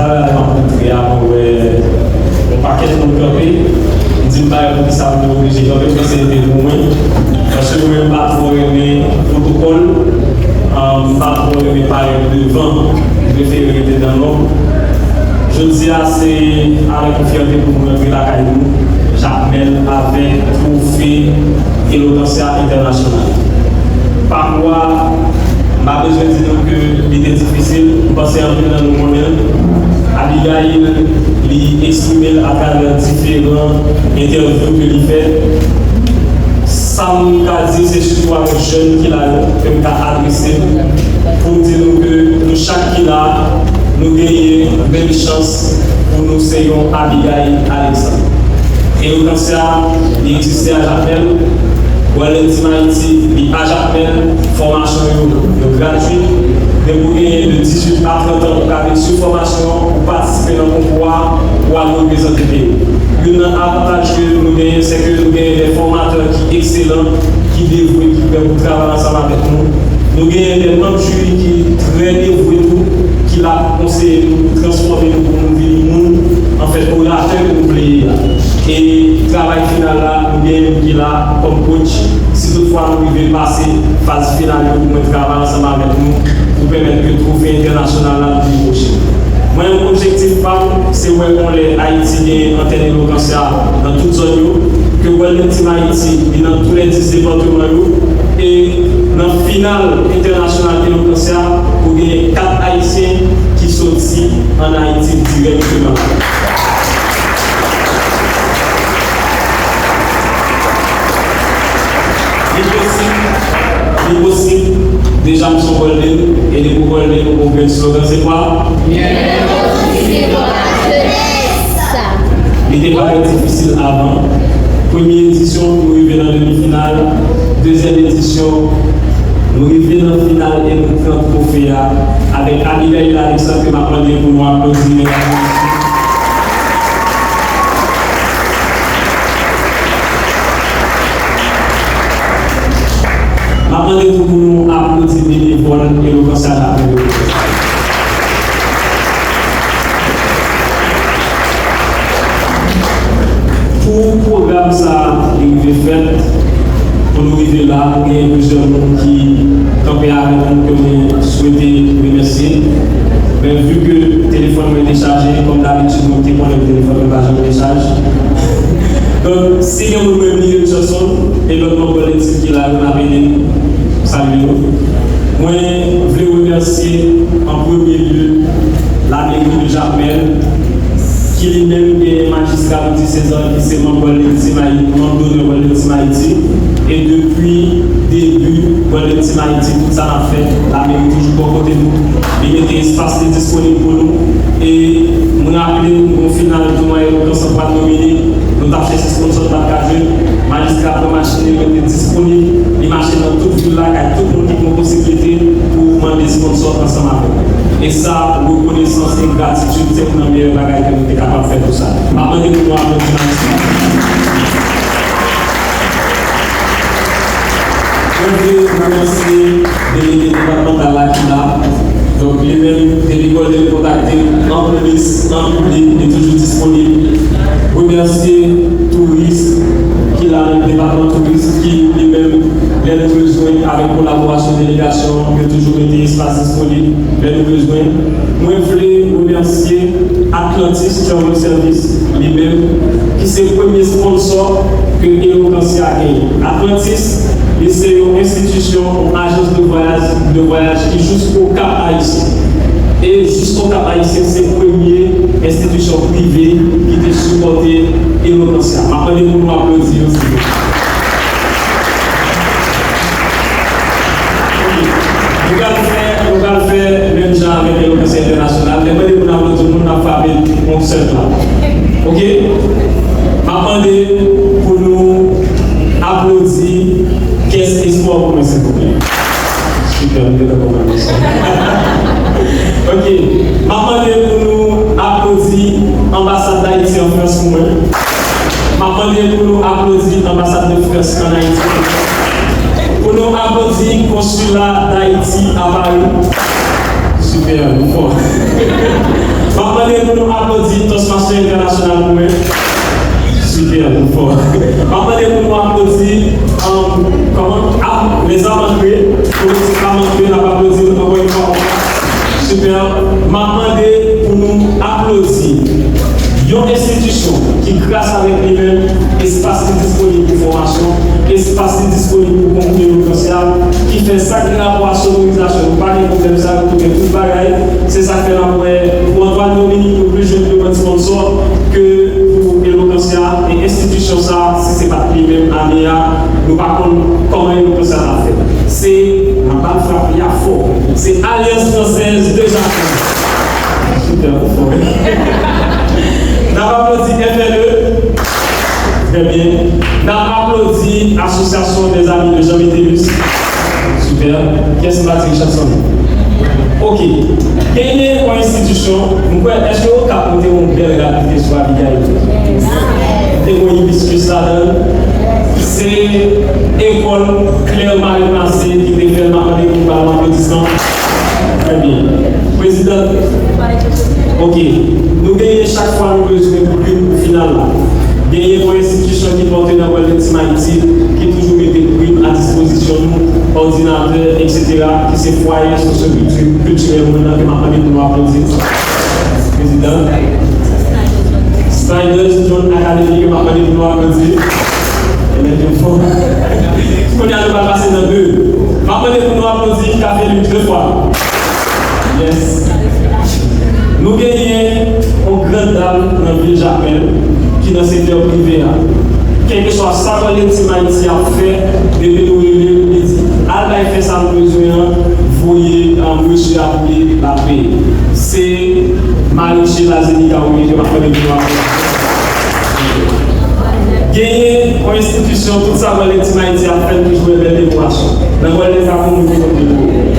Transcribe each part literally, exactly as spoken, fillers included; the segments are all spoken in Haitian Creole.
Bagay m ap montre a, mwen wè yon pakèt moun kanpe. M di m pa wè poukisa moun yo oblije kanpe, paske se te pou mwen. Paske mwen, m pa twò renmen pwotokòl, um, m pa twò renmen parèt devan. M prefere rete nan nonb. Jodi a, se avèk yon fyète pou nou rantre lakay nou, Jakmèl, avèk twofe Elokansya Entènasyonal. Pakou a, m pa bezwen di nou ke li te difisil, m panse anpil nan nou konnen l. Abigail, li eksprime l atravè diferan entèvyou ke li fè. Sa m ka di, se sitou avèk jèn ki la yo, ke m ka adrese, pou m di nou ke nou chak ki la, nou genyen menm chans pou nou se yon Abigail Alexandre. Elokansya, li egziste a Jakmèl. World Team Haïti, li a Jakmèl. Fòmasyon yo, yo gratui. Depi w genyen de dizuit a trant an, ou ka vin swiv fòmasyon an, ou patisipe nan konkou a, ou al reprezante peyi w. Youn nan avantaj ke nou genyen, se ke nou genyen de fòmatè ki ekselan, ki devwe, ki prè pou travay ansanm avèk nou. Nou genyen de manm jiri ki trè devwe tou, ki la pou konseye nou, pou transfòme nou, pou nou vin moun, anfèt, oratè ke nou vle ye a. E travay final la, nou gen youn ki la kòm coach. Si toutfwa nou rive pase faz final yo, pou mwen travay ansanm avèk nou, pou pèmèt ke twofe entènasyonal la vin pwoche. Mwen, objektif pa m, se wè yon lè Ayiti gen antèn Elokansya nan tout zòn yo, ke World Team Haïti, li nan tou lè dis depatman yo, e nan final entènasyonal Elokansya, pou genyen kat Ayisyen ki soti ann Ayiti dirèkteman. Li posib, li posib. Deja m se yon Golden, e depi w Golden, ou gen slogan, se kwa? Li te parèt difisil avan. Premye edisyon, nou rive nan demi final. Dezyèm edisyon, nou rive nan final e nou pran twofe a avèk Abigail Alexandre, ke m ap mande pou nou aplodi, medam e mesye. M ap mande tou pou nou aplodi benevòl Elokansya Jakmèl yo. Pou pwogram sa a rive fèt, pou nou rive la, nou gen plizyè moun ki kanpe avèk nou ke mwen swete remèsye. Men vi ke telefòn mwen te chaje, kòm dabitid, mwen te konnen telefòn mwen pa janm dechaj. Donk, si gen moun mwen bliye m chanson, e lòt manm kolektif ki la yo, n ap ede n salye yo. Mwen vle remèsye an premye lye lameri de Jakmèl, ki li menm genyen majistra Loudy César, ki se manm Golden Team Haïti, manm donè Golden Team Haïti, e depi debi Golden Team Haïti, tout sa n ap fè, lameri toujou bò kote nou. Li mete espas li disponib pou nou. E m raple nou, gon final tounwa Elokans pral domine. Nou t ap chèche sponsò, nou pa t ka jwenn. Majistra pran machin li, mete disponib. Li mache nan tout vil la, kay tout moun ki gen posiblite pou mande sponsò ansanm avè l. E sa, rekonesans e gratitid, se youn nan meyè bagay ke nou te kapab fè pou sa. M ap mande pou nou aplodi majistra. Mwen vle remèsye delege depatmantal la ki la. Donk, li menm, depi Golden kontakte l, an plis, an piblik, li toujou disponib. Remèsye touris ki la nan depatman touris, ki li menm, lè nou bezwen, avèk kolaborasyon delegasyon an, yo toujou mete espas disponib lè nou bezwen. Mwen vle remèsye Atlantis Travel Service, li menm, ki se premye sponsò ke Elokansya genyen. Atlantis, li se yon enstitisyon, yon ajans de vwayaj, de vwayaj ki jis Okap Ayisyen. E jis Okap Ayisyen, se premye enstitisyon prive ki te sipòte Elokansya. M ap mande pou nou aplodi yo, silvouplè. Ok. Nou pral fè, nou pral fè menm jan avèk Elokansya Entènasyonal. Lè mwen di pou n aplodi moun, n ap frape yon sèl klap. Ok? M ap mande pou nou aplodi Kès Espwa pou mwen, silvouplè. Sipè, nou te dakò avèk sa. Ok. M ap mande pou nou aplodi Anbasad Dayiti an Frans pou mwen. M ap mande pou nou aplodi Anbasad de Frans ann Ayiti. Pou nou aplodi Konsila Dayiti a Pari. Sipè, nou fò. M ap mande pou nou aplodi Toastmaster Entènasyonal pou mwen. Sipè, nou fò. M ap mande pou nou aplodi, um, kòman? Ah, les armes ancrées. Politik armes ancrées, n ap aplodi nou ankò yon fwa. Sipè. M ap mande pou nou aplodi yon enstitisyon ki, gras avèk li menm, espas li disponib pou fòmasyon, espas li disponib pou konkou Elokansia, ki fè sa ki gen rapò a sonorizasyon, nou pa gen pwoblèm sa, nou gen tout bagay. Se sa k fè n ap wè pou Antoine Dominique, nou plis jwenn demann sponsò ke pou Elokansia, e enstitisyon sa, si se pa t li menm ane a, nou pa konn kòman Elokansia t ap fèt. Se, m ap ba l frap li a fò. Se Alliance Française de Japon. Sipè, ou fò. N ap aplodi F L E. Trè byen. N ap aplodi Association des Amis de Jean Métellus. Sipè. Kiyès m pa di Richardson? Ok. Genyen yon enstitisyon, m kwè, èske Okap nou te gen yon bèl rad ki te sou Abigail? Te gen yon ibiskis ladan l. Se ekòl Claire Marie Massé ki te fè l, m ap mande pou n ba l yon aplodisman. Trè byen. Prezidan, ok. Nou genyen chak fwa nou bezwen prim pou final la. Genyen yon enstitisyon ki pòte nan World Team Haiti, ki toujou mete prim a dispozisyon nou, òdinatè, etsetera, ki se Foyer Socio-Kiltirèl Moun nan, ke m ap mande pou nou aplodi. Prezidan. Snyder's Drone Academy, ke m ap mande pou nou aplodi. Ebyen, nou fò. Kounye a, nou pral pase nan de. M ap mande pou nou aplodi Café Luxe de fwa. Yes. Nou genyen yon gran dam nan vil Jakmèl ki nan sektè prive a. Kèlkeswa sa World Team Haiti ap fè, depi nou rele l, li di, "Al bay fè sa nou bezwen an, voye, um, mesye a pou li, l ap peye." Se Marie Sheila Zenica Willy ke m ap mande pou nou aplodi. Genyen yon enstitisyon, tout sa World Team Haiti ap fè, nou toujou wè bèl dekorasyon. Nan World Cup, nou toujou konn dekore.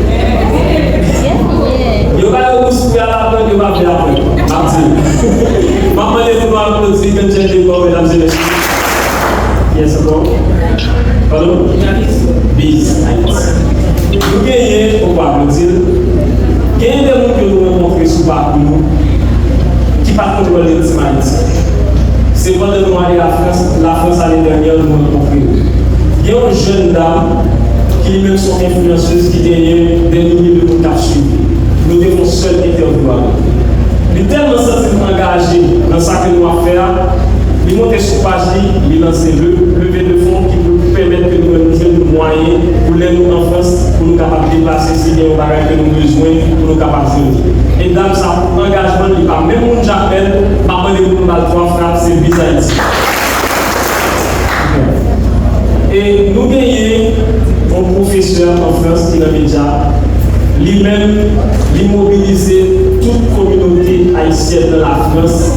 Yo ba yo gous pou y al aprann, yo pa vle aprann. M ap di. M ap mande pou nou aplodi Ganjèl Dekò, medam e mesye. Kiyès ankò? Padon? Biz Haiti. Nou genyen, ou pa aplodi l. Genyen de moun ke nou rankontre sou pakou nou ki pa t konn World Team Haiti. Se pandan nou ale Lafrans, Lafrans ane dènyè, nou rankontre yo. Gen yon jèn dam ki li menm se yon enfliyansez ki genyen dè milye de moun k ap swiv li. Nou te fè yon sèl entèvyou avè l. Li tèlman santi l angaje nan sa ke nou ap fè a, li monte sou paj li, li lanse le, leve de fon ki pou pèmèt ke nou menm nou jwenn mwayen pou lè nou an Frans, pou nou kapab deplase si gen yon bagay ke nou bezwen pou nou kapab jwenn. E dam sa, pou angajman l, li pa menm moun Jakmèl, m ap mande pou nou ba l twa frap, se Biz Haiti. E nou genyen yon pwofesè an Frans ki nan medya. Li menm, li mobilize tout kominote ayisyèn nan Lafrans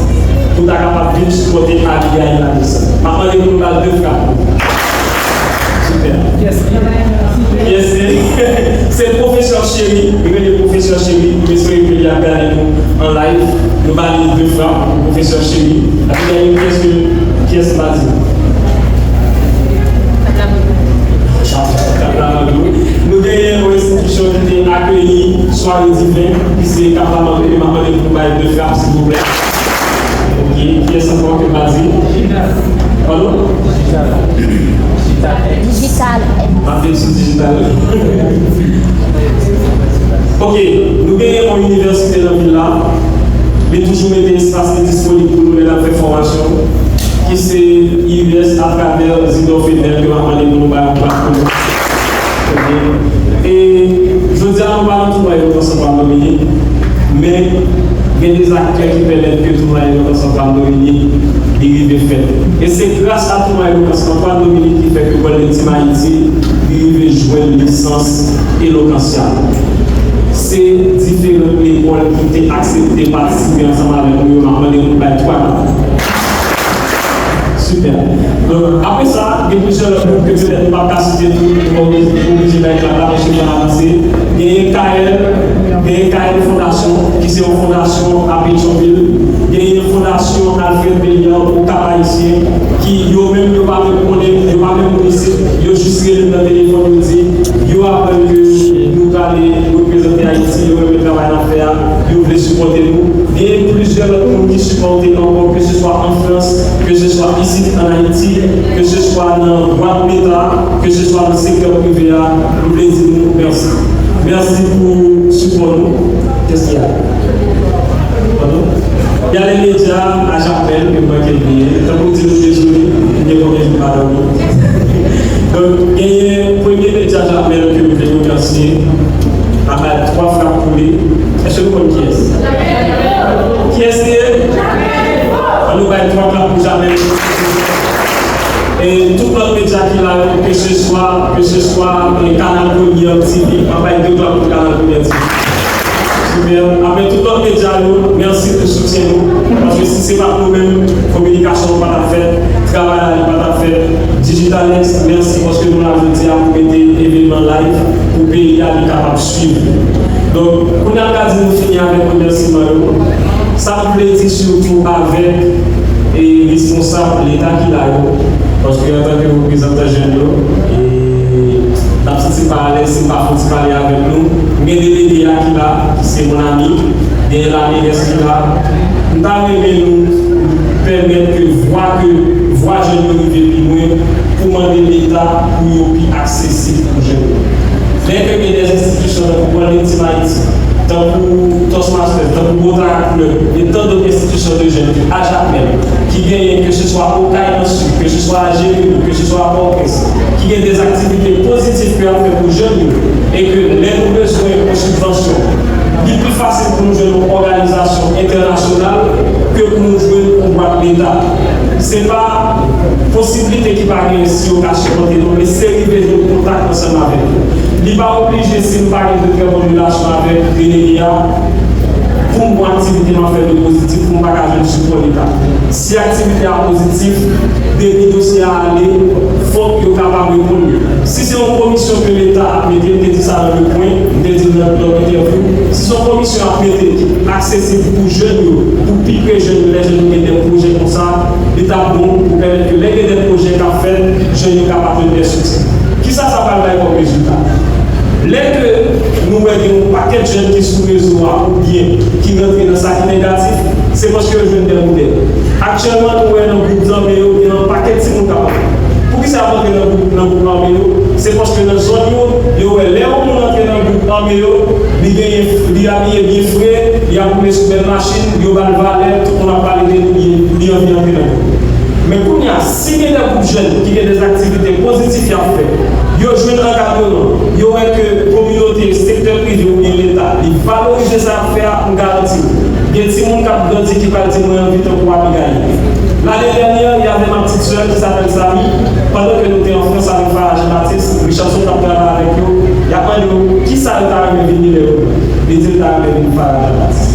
pou ta kapab vin sipòte Abigail Ladesan. M ap mande pou nou ba l de frap. Sipè. Kiyès li? Kiyès li? Se pwofesè Chéry. Li rele pwofesè Chéry. M espere ke li ap gade nou an live. Nou ba li de frap pou pwofesè Chéry. Abigail, kiyès ke, kiyès m pa di? Kat Lamando. Nou genyen yon enstitisyon ki te akeyi sware diven, ki se Kat Lamando, e m ap mande pou nou ba yo de frap, silvouplè. Ok, kiyès ankò ke m pa di? Padon? Digital. M ap vin sou digital. Ok, nou genyen yon inivèsite nan vil la. Li toujou mete espas li disponib pou nou lè n ap fè fòmasyon, ki se I U S atravè Zidor Feder, ke m ap mande pou nou ba yon klap pou nou. E jodi a, nou pa nan tounwa Elokansia Antoine Dominique, men gen de aktè ki pèmèt ke tounwa Elokansia Antoine Dominique li rive fèt. E se gras a tounwa Elokansia Antoine Dominique ki fè ke World Team Haiti li rive jwenn lisans Elokansia. Se diferan lekòl ki te aksepte patisipe ansanm avèk nou yo, m ap mande pou nou bay twa klap. Sipè. Donk, apre sa, gen plizyè lòt moun ke petèt nou p ap ka site tout, nou pa oblije bay klap la, paske tan ap avanse. Genyen K L, genyen K L Fondasyon, ki se yon fondasyon a Petyonvil. Genyen Fondasyon Alfred Belliard, Okap Ayisyen, ki yo menm, yo pa menm konnen, yo pa menm moun isit, yo jis rele m nan telefòn, yo di, yo aprann ke nou prale reprezante Ayiti, yo renmen travay n ap fè a, yo vle sipòte nou. Genyen swa w te ankò, ke se swa an Frans, ke se swa isit an Ayiti, ke se swa nan bwat Leta, ke se swa nan sektè prive a, m vle di nou mèsi. Mèsi pou sipò nou. Kès ki a? Pardon? Il y a les médias à Jakmèl, ke m manke bliye. Tankou di nou dezole, m gen konbyen jou m pa dòmi. Donk, genyen premye medya Jakmèl ke m vle remèsye, m ap bay twa frap pou li. Èske nou konn kiyès? Kiyès li ye? Ann nou bay twa klap pou Jakmèl. E tout lòt medya ki la yo, ke se swa, ke se swa, eh, Kanal Premye, M T V, m ap bay de klap pou Kanal Premye, M T V. Super. Apre tout lòt medya yo, mèsi pou soutyen nou. Paske si se pa t nou menm, kominikasyon an pa t ap fèt, travay la li pa t ap fèt. Digitalex, mèsi paske nou la jodi a pou mete evenman live pou peyi a li kapab swiv. Donk, kounye a m ka di nou fini avèk remèsiman yo. Sa m vle di sitou avèk e responsab Leta ki la yo, paske antanke reprezantan jèn yo, e n ap santi m pa alèz si m pa fè yon ti pale avèk nou. M gen delege a ki la, ki se mon ami, gen Lameyès ki la. M ta renmen nou pèmèt ke vwa, ke vwa jèn yo rive pi lwen pou mande Leta pou yo pi aksesib pou jèn yo. Lè ke gen de enstitisyon tankou World Team Haiti, tankou Toastmasters, tankou Rotary Club, e tan dòt enstitisyon de jèn ki a Jakmèl, ki genyen ke se swa Okay nan Sid, ke se swa a Jeremi, ke se swa a Pòtoprens, ki gen de aktivite pozitif ke y ap fè pou jèn yo, e ke lè nou bezwen yon sibvansyon, li pi fasil pou nou jwenn yon òganizasyon entènasyonal ke pou nou jwenn yon bwat Leta. Se pa posiblite ki pa genyen si yo ka sipòte nou, men se rive jwenn kontak ansanm avèk yo. Li pa oblije si m pa gen de trè bon relasyon avèk delege a, pou m gon aktivite m ap fè de pozitif, pou m pa ka jwenn sipò Leta. Si aktivite a pozitif, depi dosye a ale, fòk yo kapab reponn li. Si se yon komisyon ke Leta ap mete, m te di sa nan Le Point, m te di l nan lòt entèvyou, si se yon komisyon ap mete ki aksesib pou jèn yo, pou pi pre jèn yo, lè jèn yo gen de pwojè konsa, li t ap bon pou pèmèt ke lè gen de pwojè k ap fèt, jèn yo kapab jwenn de soutyen. Kisa sa pral bay kòm rezilta? Lè ke nou wè gen yon pakèt jèn ki sou rezo a oubyen ki rantre nan sa ki negatif, se paske yo jwenn de modèl. Aktyèlman, nou wè nan gwoup zame yo, gen yon pakèt timoun k ap antre. Poukisa y ap antre nan gwoup, nan gwoup ame yo? Se paske nan zòn yo, yo wè lè yon moun antre nan gwoup ame yo, li genyen, li abiye byen fre, li ap woule sou bèl machin, yo ba l valè, tout moun ap pale de li, li, li anvi antre nan gwoup. Men kounye a, si gen de gwoup jèn ki gen de aktivite pozitif y ap fè, yo jwenn ankadreman, yo wè ke kominote, sektè prive oubyen Leta, li valorize sa y ap fè a, m garanti w, gen timoun k ap grandi ki pral di, "Mwen anvi tankou Abigail." Lane dènyè, y avè ma petite sœur ki s'appelle Samy, pandan ke nou te an Frans avèk Farah Jean-Baptiste, Richardson t ap travay avèk yo, y ap mande yo kisa yo ta renmen vin lè yo gran. Li di l ta renmen vin Farah Jean-Baptiste.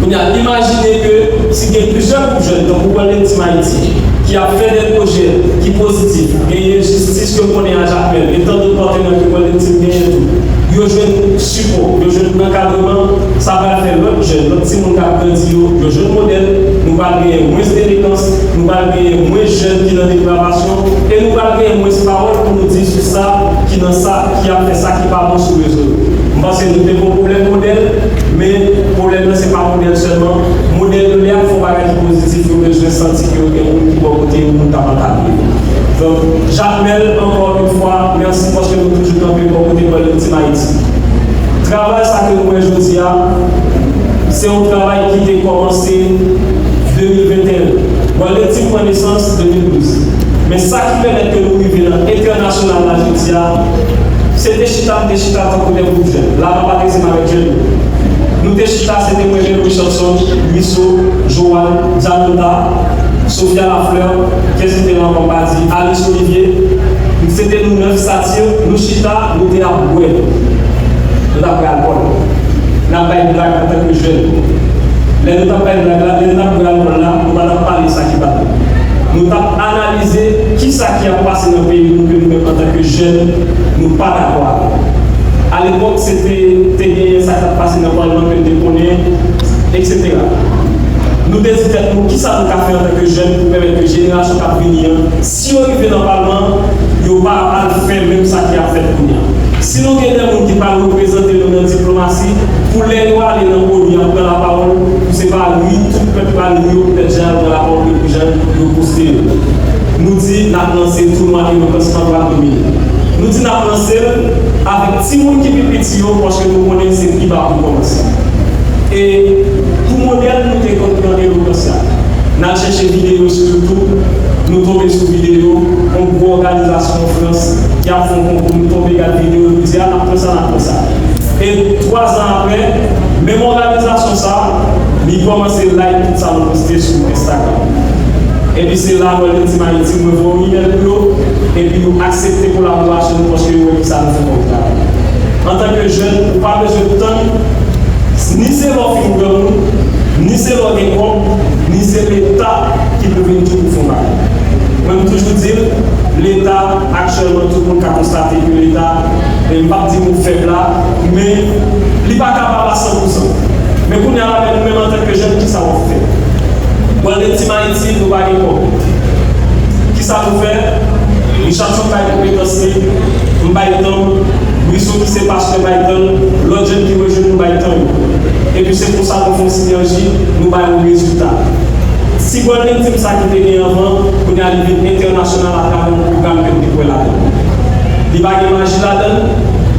Kounye a, imajine ke si gen plizyè gwoup jèn, tankou Golden Team Haiti, ki ap fè de pwojè ki pozitif, genyen jistis ke m konnen a Jakmèl, e tan dòt patnè ke Golden Team genyen tou, yo jwenn sipò, yo jwenn ankadreman, sa pral fè lòt jèn, lòt timoun k ap grandi yo, yo jwenn modèl, nou pral genyen mwens delenkan, nou pral genyen mwens jèn ki nan depravasyon, e nou pral genyen mwens pawòl pou nou di sou sa ki nan sa, ki ap fè sa ki pa bon sou rezo yo. M panse nou te gon pwoblèm modèl, men pwoblèm nan se pa modèl sèlman. Modèl yo lè y ap fè yon bagay ki pozitif, yo bezwen santi ke yo gen moun ki bò kote yo, moun k ap ankadre yo. Donk, Jakmèl, ankò yon fwa, mèsi paske nou toujou kanpe bò kote Golden Team Haiti. Travay sa ke nou wè jodi a, se yon travay ki te kòmanse de mil venteyen. Golden Team pran nesans de mil douz. Men sa ki pèmèt ke nou rive nan entènasyonal la jodi a, se te chita, m te chita tankou de gwoup jèn. La m ap adrese m avèk jèn yo. Nou te chita, se te mwen menm, Richardson, Luiso, Joal, Dianota, Sophia Lafleur, kiyès ki te la ankò m pa di, Alice Olivier, se te nou nèf, Satir, nou chita, nou te ap bwè. Nou t ap bwè alkòl. N ap bay blag antanke jèn. Lè nou t ap bay blag la, lè n ap bwè alkòl la, nou pa t ap pale sa ki pa bon. Nou t ap analize kisa ki ap pase nan peyi nou ke nou menm antanke jèn, nou pa dakò avè l. Alepòk, se te, te genyen sa k t ap pase nan palman ke n te konnen, etsetera. Nou te di tèt nou, kisa nou ka fè antanke jèn pou pèmèt ke jenerasyon k ap vini an, si yo rive nan palman, yo pa al fè menm sa ki ap fèt kounye a. Si nou gen de moun ki pral reprezante nou nan diplomasi, pou lè yo ale nan onu, y ap pran lapawòl, pou se pa Ri Yo, petèt jan yo pran lapawòl yo, pou jan yo poste yo. Nou di n ap lanse tounwa Elokans nan twa domine. Nou di n ap lanse l avèk timoun ki pi piti yo, paske nou konnen se pi ba pou kòmanse. E pou modèl nou te konn pran Elokans la, n al chèche videyo sou YouTube, nou tonbe sou videyo yon gwo òganizasyon an Frans ki ap fè yon konkou, nou tonbe gad videyo, nou di, a, n ap pran sa, n ap pran sa. E twa zan apre, menm òganizasyon sa a, li kòmanse like tout sa nou poste sou Instagram. Epi se la, Golden Team Haïti, mwen voye yon imèl pou yo, epi yo aksepte kolaborasyon nou paske yo wè kisa nou fè kòm travay. Antanke jèn, ou pa bezwen tann, ni se lè w fin granmoun, ni se lè w gen kòb, ni se Leta ki pou vin di w pou fè yon bagay. Mwen, m toujou di l, Leta, aktyèlman, tout moun ka konstate ke Leta, e m p ap di mo fèb la, men li pa kapab a san pou san. Men kounye a la, men nou menm antanke jèn, kisa w ap fè? Golden Team Haïti, nou pa gen kòb. Kisa nou fè? Richardson bay konpetans li, m bay tan m, Brissot ki se pastè bay tan l, lòt jèn ki rejwenn nou bay tan yo. Epi se konsa nou fè yon sinèji, nou bay yon rezilta. Si Golden Team sa ki te gen anvan, kounye a li vin entènasyonal atravè yon pwogram ke m te kwè ladan l. Li pa gen maji ladan l,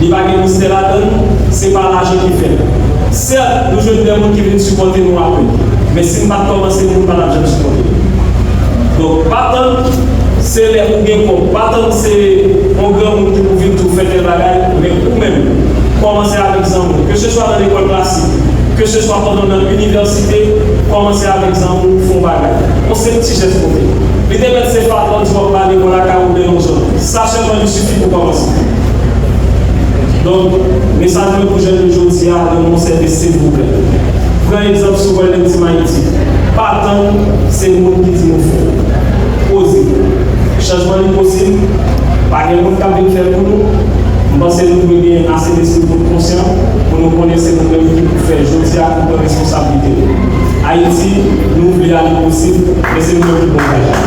li pa gen mistè ladan l, se pa lajan ki fè l. Sèt, nou jwenn de moun ki vin sipòte nou apre. Men si n pa t kòmanse, moun pa t ap janm sipòte nou. Donk, pa tann se lè ou gen kòb, pa tann se yon granmoun ki pou vin di w fè tèl bagay, men ou menm, kòmanse avèk zanmi w, keseswa nan lekòl klasik, keseswa pandan w nan inivèsite, kòmanse avèk zanmi w, fè yon bagay. Yon senp ti jès pote. Li te mèt se fatra w di w ap ba lekòl lakay ou oubyen nan zòn. Sa sèlman li sifi pou kòmanse. Donk, mesaj mwen pou jèn yo jodi a, nan yon sèten silvouplè. Pran egzanp sou Golden Team Haïti. Pa tann se moun ki di nou fè. Poze. Chanjman li posib. Pa gen moun k ap vin fè l pou nou. M panse nou dwe gen ase lespri pou n konsyan, pou nou konnen se nou menm ki pou fè jodi a, pou pran responsablite nou. Ayiti, nou vle a, li posib, men se nou menm ki pou angaje.